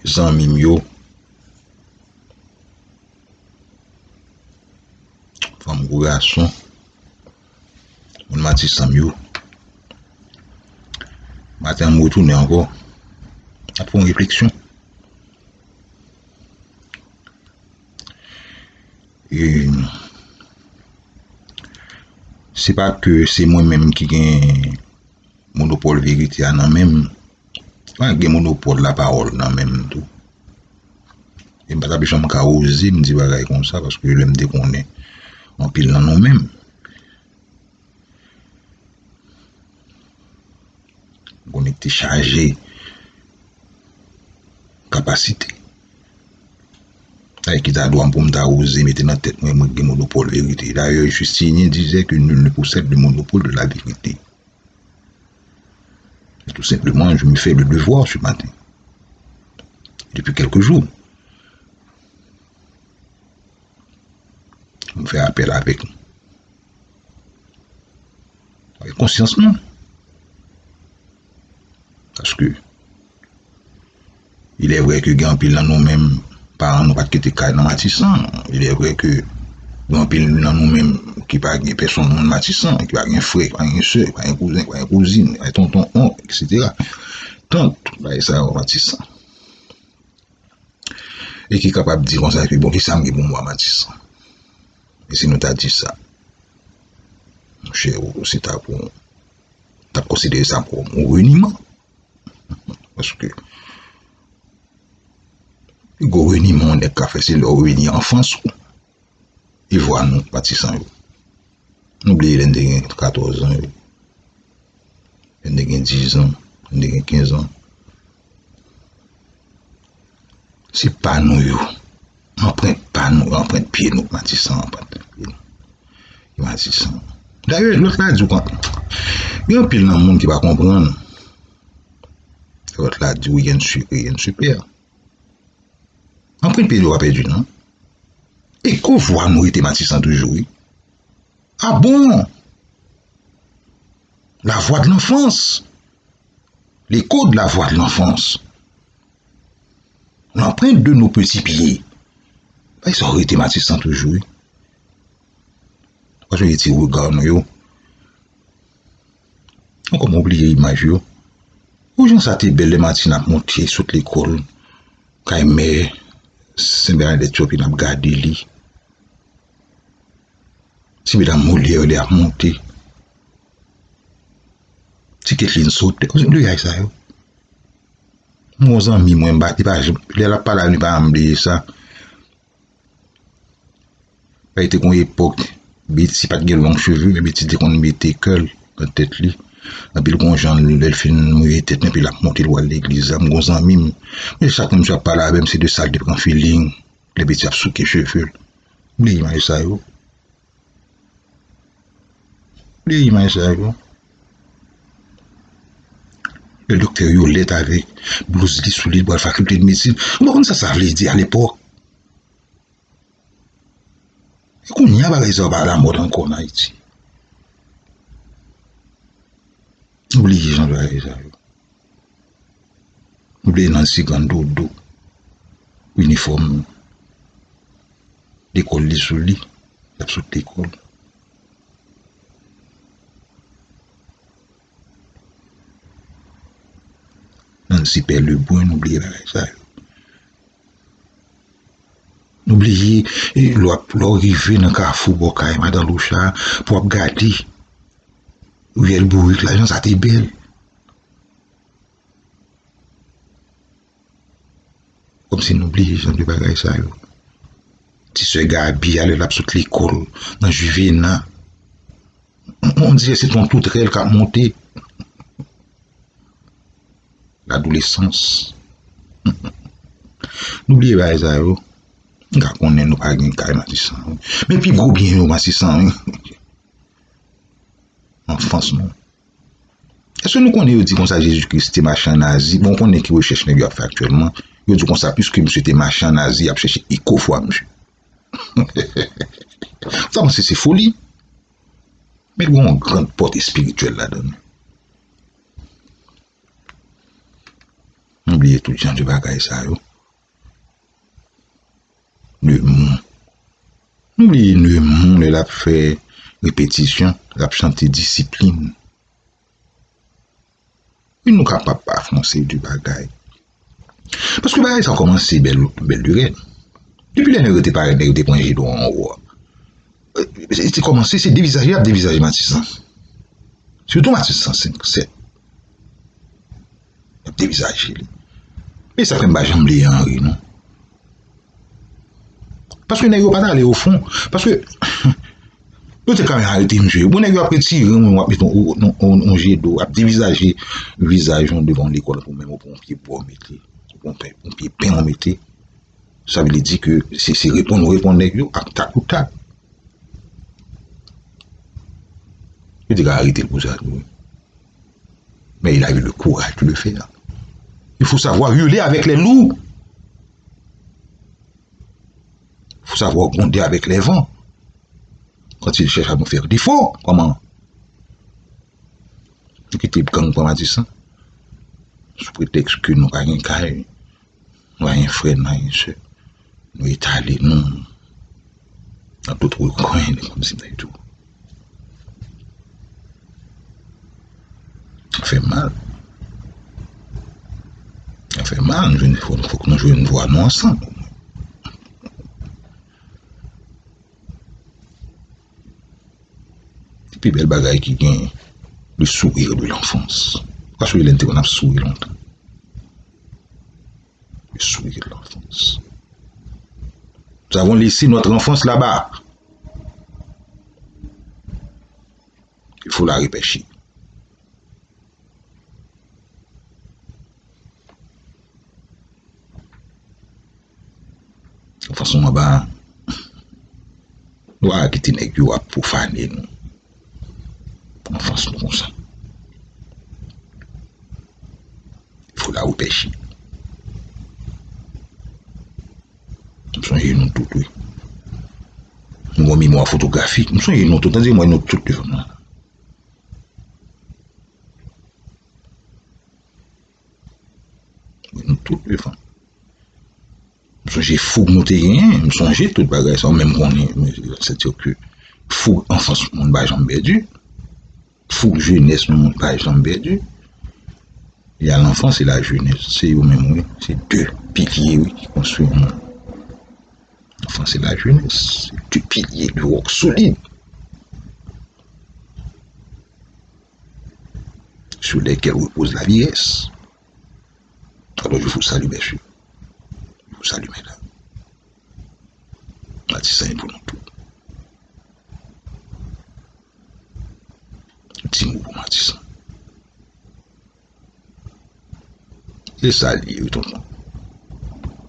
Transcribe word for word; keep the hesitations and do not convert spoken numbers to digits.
zanmi m yo, fanm kou gason, moun Matisan m yo, maten an m retounen ankò, m ap fè yon refleksyon. E se pa ke se mwen menm ki gen monopòl verite a nan men m. Mwen gen monopòl lapawòl nan men m tou. E m pa t ap janm ka oze m di bagay konsa, paske lè m te konnen anpil nan nou menm, m konnen ki te chaje kapasite. Sa ki ta dwa m pou m ta oze mete nan tèt mwen, mwen gen monopòl verite. D'ailleurs, Justinien disait que nul ne possède le monopole de la vérité. Tout simplement, je me fais le devoir ce matin. Depuis quelques jours. M fè apèl avèk nou. Avèk konsyans nou. Paske, il est vrai que gen anpil nan nou menm, paran nou pa t kite kay nan Matisan. Il est vrai que gen anpil nan nou menm ki pa gen pèsonn moun Matisan, ki pa gen frè, ki pa gen sè, ki pa gen kouzen, ki pa gen kouzin, ki pa gen tonton, onk, et cetera. Tant, bagay sa yo Matisan. E ki kapab di konsa, epi bon, kisa m gen pou m ba Matisan? E si nou ta di sa, monchè, ou se ta pou, t ap konsidere sa kòm yon reniman. Paske, pi gwo reniman yon nèg ka fè, se lè w reni anfans ou. E vwa nou, Matisan yo. Nou bliye lè n te gen katòz an yo. Lè n te gen diz an, lè n te gen kenz an. Se pa nou yo. Anprent pa nou, anprent pye nou, Matisan, anprent pye nou. Matisan. Dayè, lòt la di w kon, gen anpil nan moun ki pa konprann. Lòt la di w, rien ne se, rien ne se perd. Anprent pye nou pa pèdi, non. Eko vwa nou rete Matisan toujou, wi. Ah bon? La voix de l'enfance. L'écho de la voix de l'enfance. L'empreinte de nos petits pieds. Bay sa rete Matisan toujou, wi. Paske rete rega nou yo. Ankò m oubliye imaj yo. O jan sa te bèl lè Martine ap monte sot lekòl, kay mè Sen Bènadèt yo, epi n ap gade li. Ti medam Molière yo lè ap monte. Ti Ketlin sote. Ou sonje bagay sa yo? M gon zanmi mwen, m pa, li pa janm, lè l ap pale avè m, li pa janm bliye sa. Paske te gon epòk, Betty pa t gen long cheve, men Betty te konn mete kèl nan tèt li. Epi l gon jan, lè l fin mouye tèt li, epi l ap monte, l pral legliz la. M gon zanmi m, men chak lè misye ap pale avè m, se de sa l te pran feeling. Lè Betty ap souke cheve l. Bliye imaj sa yo. Bliye imaj sa yo. Lè doktè Yolette avèk blouz li sou li, l pral fakilte de medsin. Ou pa konn sa sa vle di alepòk? E kounye a bagay sa yo pa alamòd ankò an Ayiti. Nou bliye jan de bagay sa yo. Nou bliye Nancy Grande Dodo. Inifòm lekòl li sou li. L ap sot lekòl. Nancy Pè Lebrun, nou bliye bagay sa yo. Nou bliye, e, lè w ap, lè w rive nan kafou bò kay Madan Loucha, pou w ap gade riyèl Bourik la, jan sa te bèl. Kòmsi nou bliye jan de bagay sa yo. Ti sè Gaby a, lè l ap sot lekòl nan Juvena. On, on dirait se t on toutrèl k ap monte. Ladolesans. Nou bliye bagay sa yo. M ka konnen nou pa gen kay Matisan, wi. Men pi gwo byen yo Matisan, wi. Anfans nou. Èske nou konnen yo di konsa Jezi Kris te mache ann Azi? Bon, ou konnen ki rechèch nèg yo ap fè aktyèlman. Yo di konsa, piske misye te mache ann Azi, y ap chèche eko vwa misye. Sa panse se foli. Men gen yon gran pòt espirityèl ladan l. Nou bliye tout jan de bagay sa yo. Nemou. Nou bliye Nemou lè l ap fè repetisyon, l ap chante disiplin. Wi, nou kapab pa fè yon seri de bagay. Paske bagay sa kòmanse bèl, bèl lurèt. Depi lè nèg yo te parèt, nèg yo te pran Jedo anwo a. E, e, te kòmanse, se devizaje y ap devizaje Matisan. Sitou Matisan senk sèt. Y ap devizaje li. Men sa fè m pa janm bliye Henry, non. Paske nèg yo pa t ale o fon. Paske yo te ka menm arete misye. Bon, nèg yo ap retire yon, w ap mete yon, yon, yon, yon Jedo, ap devizaje vizaj yon devan yon lekòl pou menm ou pran yon pye bwa w mete, ou pran yon pye pen w mete. Sa vle di ke se, se reponn ou reponn nèg yo ak tak pou tak. Yo te ka arete l pou sa tou, wi. Mais il a eu le courage de le faire. Il faut savoir hurler avec les loups. Il faut savoir gronder avec les vents. Quand ils cherchent à nous faire défaut, comment? Nou kite gang pran Matisan sou pretèks ke nou pa gen kay. Nou pa gen frè, nou pa gen sè. Nou etale nou nan tout rekwen, kòmsi bagay tou. Sa fè mal. Sa fè mal, nou jwenn, fòk, fòk nou jwenn vwa nou ansanm. Pi bèl bagay ki gen, le sourire de l'enfance. Ou ka sonje lè n te konn ap souri lontan. Le sourire de l'enfance. Nous avons laissé notre enfance là-bas. Il faut la repêcher. Anfans nou anba, nou pa ka kite nèg yo ap pwofane nou. Anfans nou konsa. Fò la repèche. M sonje nou tout, wi. Nou gon memwa fotografik. M sonje nou tout. Tande m wè nou tout devan m la. M wè nou tout devan. M sonje foug nou te genyen, m sonje tout bagay sa yo, men m konnen, men, c'est-à-dire que foug anfans moun pa janm pèdi, foug jenès moun pa janm pèdi. Il y a l'enfance et la jeunesse, se yo menm, wi, se de pilye, wi, ki konstwi yon moun. L'enfance et la jeunesse, se de pilye, de wòk solid sur lesquels repose la vieillesse. Alors, je vous salue, messieurs. Je vous salue, mesdames. Matisan e pou nou tou. Ti mo pou Matisan. Se sa l ye, wi, tonton.